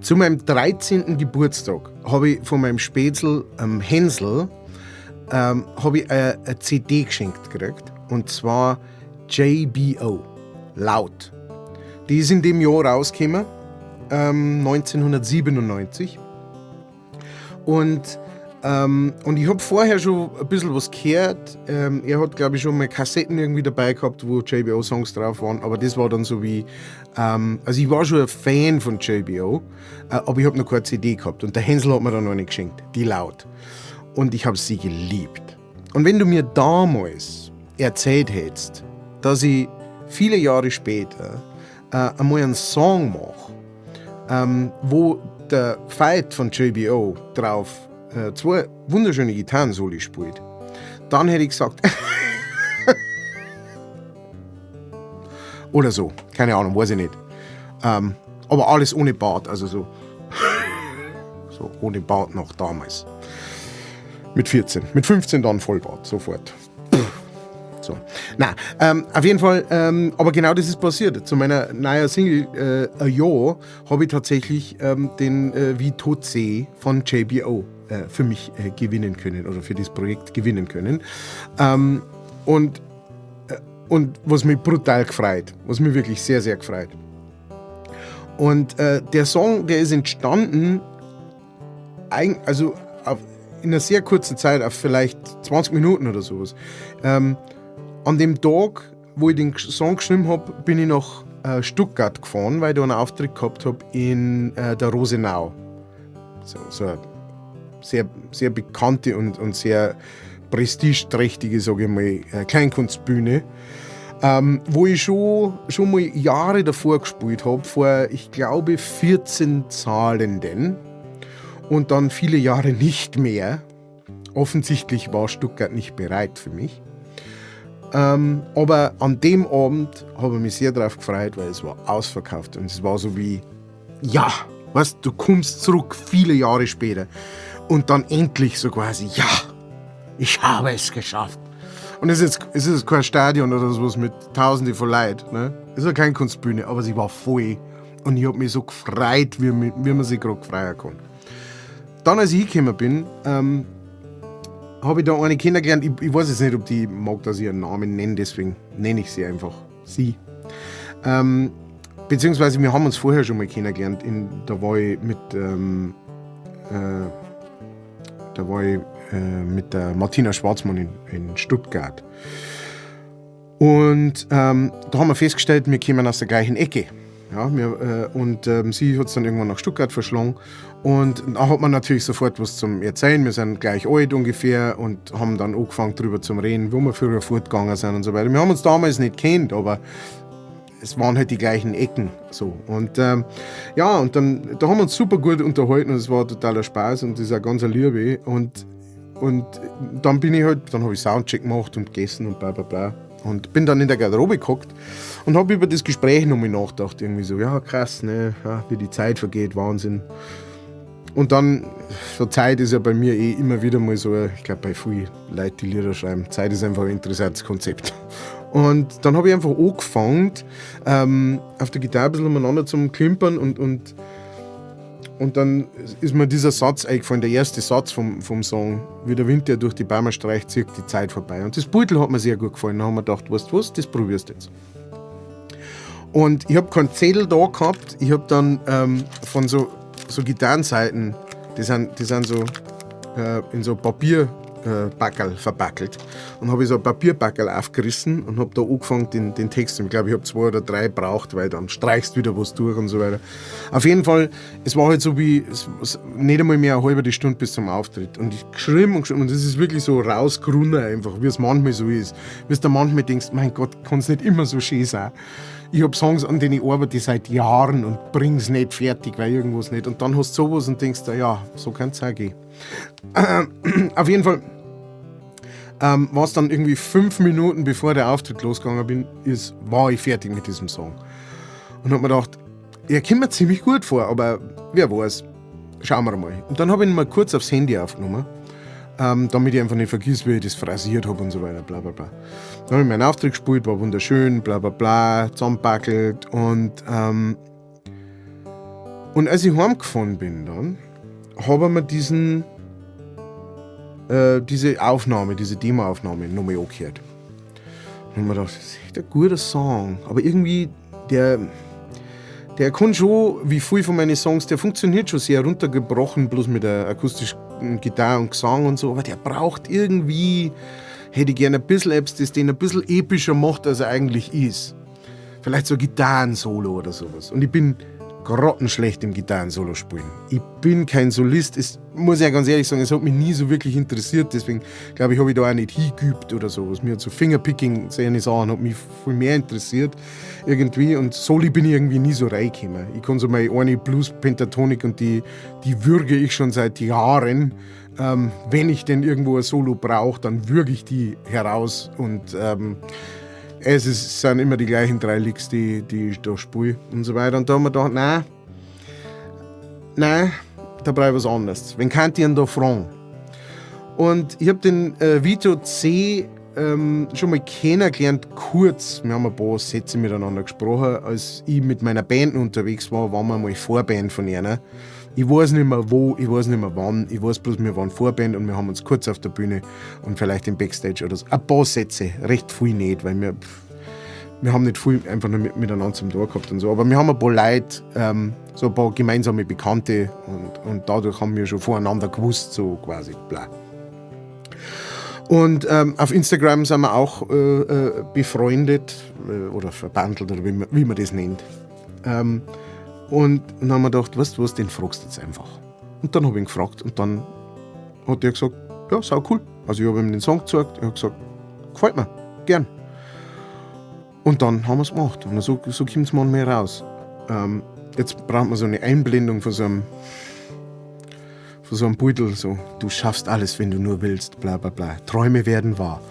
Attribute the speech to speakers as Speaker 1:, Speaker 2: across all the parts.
Speaker 1: Zu meinem 13. Geburtstag habe ich von meinem Spätzl, Hänsel, habe ich eine CD geschenkt gekriegt. Und zwar JBO, Laut. Die ist in dem Jahr rausgekommen, 1997. Und ich habe vorher schon ein bisschen was gehört. Er hat, glaube ich, schon mal Kassetten irgendwie dabei gehabt, wo JBO-Songs drauf waren. Aber das war dann so wie, also ich war schon ein Fan von JBO, aber ich habe noch keine CD gehabt. Und der Hänsel hat mir dann noch eine geschenkt, die Laut. Und ich habe sie geliebt. Und wenn du mir damals erzählt hättest, dass ich viele Jahre später einmal einen Song mache, wo der Veit von JBO drauf zwei wunderschöne Gitarrensoli spielt, dann hätte ich gesagt, oder so, keine Ahnung, weiß ich nicht. Aber alles ohne Bart, also so, so ohne Bart noch damals. Mit 14, mit 15 dann Vollbart, sofort. So. Na, auf jeden Fall, aber genau das ist passiert. Zu meiner neuen Single A Jahr habe ich tatsächlich den Wie tot See von JBO für mich gewinnen können oder für das Projekt gewinnen können. Und was mich brutal gefreut, was mich wirklich sehr, sehr gefreut. Und der Song, der ist entstanden, also in einer sehr kurzen Zeit, auf vielleicht 20 Minuten oder sowas. An dem Tag, wo ich den Song geschrieben hab, bin ich nach Stuttgart gefahren, weil ich da einen Auftritt gehabt hab in der Rosenau. So eine sehr, sehr bekannte und sehr prestigeträchtige, sag ich mal, Kleinkunstbühne, wo ich schon mal Jahre davor gespielt hab, vor, ich glaube, 14 Zahlenden und dann viele Jahre nicht mehr. Offensichtlich war Stuttgart nicht bereit für mich. Aber an dem Abend habe ich mich sehr darauf gefreut, weil es war ausverkauft und es war so wie, ja, weißt, du kommst zurück viele Jahre später und dann endlich so quasi, ja, ich habe es geschafft. Und es ist kein Stadion oder sowas mit Tausenden von Leuten, ne? Es ist ja keine Kunstbühne, aber sie war voll und ich hab mich so gefreut, wie man sich grad freuen kann. Dann, als ich hingekommen bin, hab ich da eine kennengelernt. Ich weiß jetzt nicht, ob die mag, dass ich ihren Namen nenne, deswegen nenne ich sie einfach sie. Beziehungsweise wir haben uns vorher schon mal kennengelernt. Da war ich mit der Martina Schwarzmann in Stuttgart. Und da haben wir festgestellt, wir kommen aus der gleichen Ecke. Ja, und sie hat's dann irgendwann nach Stuttgart verschlagen. Und da hat man natürlich sofort was zum Erzählen. Wir sind gleich alt ungefähr und haben dann angefangen drüber zu reden, wo wir früher fortgegangen sind und so weiter. Wir haben uns damals nicht kennt, aber es waren halt die gleichen Ecken. So. Und ja, und dann, da haben wir uns super gut unterhalten und es war totaler Spaß und das ist auch ganz eine Liebe. Und dann bin ich halt, dann hab ich Soundcheck gemacht und gegessen und bla bla bla. Und bin dann in der Garderobe gehockt und hab über das Gespräch nochmal nachgedacht. Irgendwie so, ja krass, ne? Ja, wie die Zeit vergeht, Wahnsinn. Und dann, so Zeit ist ja bei mir eh immer wieder mal so, ich glaub bei vielen Leuten, die Lieder schreiben, Zeit ist einfach ein interessantes Konzept. Und dann hab ich einfach angefangen, auf der Gitarre ein bisschen umeinander zum Klimpern und dann ist mir dieser Satz eingefallen, der erste Satz vom Song, wie der Wind, der durch die Bäume streicht, zieht die Zeit vorbei. Und das Beutel hat mir sehr gut gefallen. Da haben wir gedacht, weißt du was, das probierst du jetzt. Und ich hab keinen Zettel da gehabt, ich hab dann von so Gitarrenseiten, die sind so in so Papierbackerl verpackelt. Und hab ich so ein Papierbackerl aufgerissen und hab da angefangen, den Text. Ich glaub, ich hab 2 oder 3 gebraucht, weil dann streichst du wieder was durch und so weiter. Auf jeden Fall, es war halt so wie, es, es, nicht einmal mehr eine halbe Stunde bis zum Auftritt. Und ich geschrieben und geschrieben, und das ist wirklich so rausgerunnen einfach, wie es manchmal so ist. Wie du manchmal denkst, mein Gott, kann's nicht immer so schön sein. Ich hab Songs, an denen ich arbeite seit Jahren und bring's nicht fertig, weil irgendwas nicht. Und dann hast du sowas und denkst, ja, so kann's auch gehen. Auf jeden Fall war's dann irgendwie 5 Minuten, bevor der Auftritt losgegangen bin, war ich fertig mit diesem Song. Und hab mir gedacht, er kommt mir ziemlich gut vor, aber wer weiß, schauen wir mal. Und dann hab ich ihn mal kurz aufs Handy aufgenommen, damit ich einfach nicht vergiss, wie ich das phrasiert hab und so weiter, bla bla bla. Dann hab ich meinen Auftritt gespielt, war wunderschön, bla bla bla, zusammenpackelt und Und als ich heimgefahren bin dann, habe ich mir diese Aufnahme, diese Demo-Aufnahme nochmal angehört. Und mir gedacht, das ist echt ein guter Song. Aber irgendwie, der kann schon, wie viel von meinen Songs, der funktioniert schon sehr runtergebrochen, bloß mit der akustischen Gitarre und Gesang und so, aber der braucht irgendwie, hätte ich gerne ein bisschen etwas, das den ein bisschen epischer macht, als er eigentlich ist. Vielleicht so ein Gitarrensolo oder sowas. Und ich bin grottenschlecht im Gitarrensolo spielen. Ich bin kein Solist, es muss ich ja ganz ehrlich sagen, es hat mich nie so wirklich interessiert, deswegen glaube ich, habe ich da auch nicht hingeübt oder sowas. Mir hat so Fingerpicking, solche Sachen, hat mich viel mehr interessiert irgendwie und Soli bin ich irgendwie nie so reingekommen. Ich kann so meine eine Blues-Pentatonik und die würge ich schon seit Jahren. Wenn ich denn irgendwo ein Solo brauche, dann würge ich die heraus und es sind immer die gleichen drei Licks, die ich da spiele und so weiter. Und da haben wir gedacht, nein, nein, da brauche ich was anderes. Wen kann ich denn da fragen? Und ich habe den Vito C. Schon mal kennengelernt, kurz. Wir haben ein paar Sätze miteinander gesprochen. Als ich mit meiner Band unterwegs war, waren wir mal Vorband von einer. Ich weiß nicht mehr wo, ich weiß nicht mehr wann, ich weiß bloß, wir waren Vorband und wir haben uns kurz auf der Bühne und vielleicht im Backstage oder so. Ein paar Sätze, recht viel nicht, weil wir haben nicht viel einfach nur miteinander zum Tor gehabt und so. Aber wir haben ein paar Leute, so ein paar gemeinsame Bekannte und dadurch haben wir schon voreinander gewusst, so quasi, bla. Und auf Instagram sind wir auch befreundet oder verbandelt oder wie man das nennt. Und dann haben wir gedacht, weißt du was, den fragst du jetzt einfach. Und dann habe ich ihn gefragt und dann hat er gesagt, ja, sau cool. Also ich habe ihm den Song gezeigt, er hat gesagt, gefällt mir, gern. Und dann haben wir es gemacht und so kommt es manchmal raus. Jetzt braucht man so eine Einblendung von so einem Beutel, so, du schaffst alles, wenn du nur willst, bla bla bla. Träume werden wahr.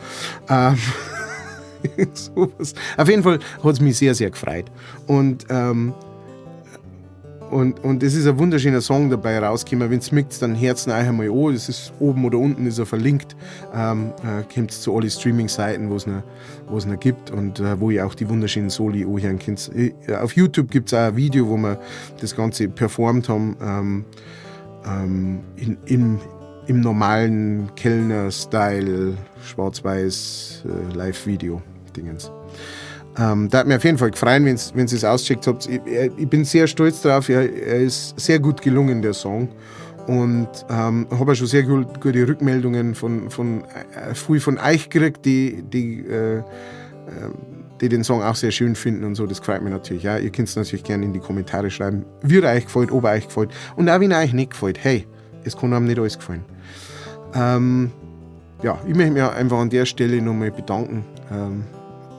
Speaker 1: Sowas. Auf jeden Fall hat es mich sehr, sehr gefreut. Und es ist ein wunderschöner Song dabei rausgekommen. Wenn es mögt, dann hört's ihn euch einmal an. Es ist oben oder unten ist er verlinkt. Kommt zu allen Streaming-Seiten, wo es noch gibt und wo ihr auch die wunderschönen Soli anhören könnt. Auf YouTube gibt's auch ein Video, wo wir das Ganze performt haben. Im normalen Kellner-Style, schwarz-weiß, Live-Video-Dingens. Da hat mich auf jeden Fall gefreut, wenn's es auscheckt habt. Ich bin sehr stolz drauf, er ist sehr gut gelungen, der Song. Und habe auch schon sehr gute Rückmeldungen viel von euch gekriegt, die den Song auch sehr schön finden und so. Das freut mich natürlich auch. Ihr könnt's natürlich gerne in die Kommentare schreiben, wie er euch gefällt, ob er euch gefällt. Und auch wenn er euch nicht gefällt. Hey, es kann einem nicht alles gefallen. Ich möchte mich einfach an der Stelle nochmal bedanken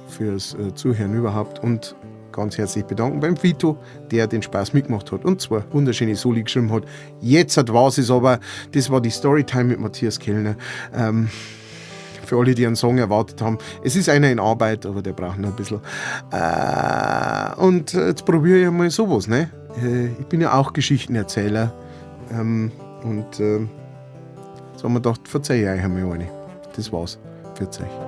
Speaker 1: fürs Zuhören überhaupt und ganz herzlich bedanken beim Vito, der den Spaß mitgemacht hat und zwar wunderschöne Soli geschrieben hat. Jetzt hat war's es aber, das war die Storytime mit Matthias Kellner. Für alle, die einen Song erwartet haben. Es ist einer in Arbeit, aber der braucht noch ein bisschen. Und jetzt probiere ich mal sowas, ne? Ich bin ja auch Geschichtenerzähler. Und jetzt haben wir gedacht, verzeih ich euch einmal eine. Das war's. Pfiat euch.